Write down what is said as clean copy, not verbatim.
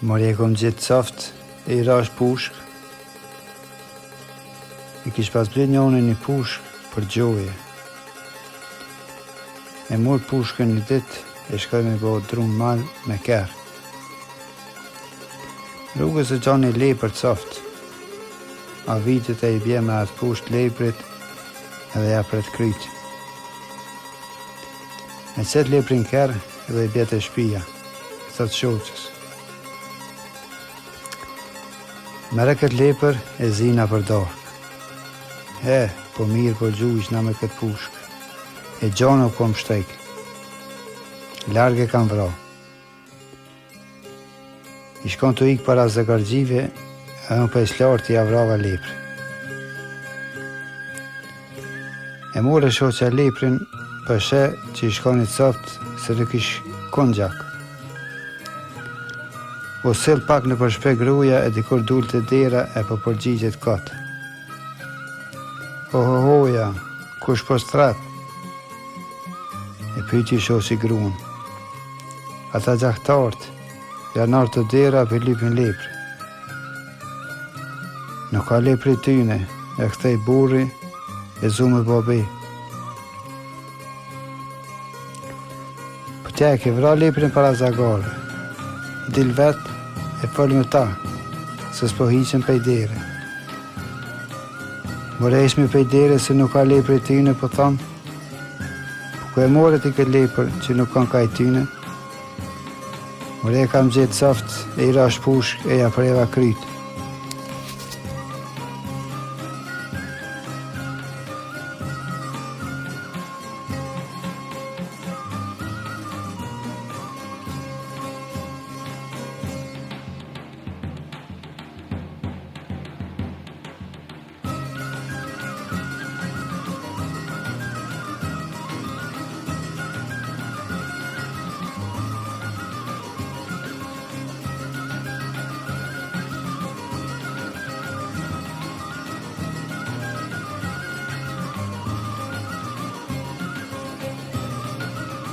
More e kom gjetë coft e i rash pushkë. E kish pas ble njoni një pushkë për gjoje. E mur pushkën një dit e shkoj me bo dru n'mal me kerr. Rrugës e gjan një lepër coft. Avitet e i bje me atë pushkë leprit edhe ja pret kryt. E qet leprin n'kerr edhe i bje te shpia. I thot shoqes. Merre këtë lepër e zina për darkë. E, po mirë po gjujshna me këtë pushkë. E gjona u kom shtrek. Larg e kam vra. Ish kon tu ikë para zagarxhive, e unë prej s'larti ja vrava leprin. E more shoqja leprin, po e sheh që ish kon i coft se nuk ish kon gjak. U sill pak nëpër shpi gruja e dikur dul te dera e po përgjigjet kot. Ohohoja, kush po s'thrret? E pyti shoqi gruan. Ata gjaktart, janë ardhë te dera po lypin leprin. Nuk ka lepër i tyne, ja kthej burri e zu me bo be. Po ti e ke vra leprin para zagarve. Dil vet e fol me ta, se s'po hiqem pej dere. More hiqmi pej dere se nuk ka lepër i tyne, po tham. Po ku e more ti këtë lepër që nuk kanka i tyne? More e kam gjetë coft e i rash pushkë e ja preva kryt.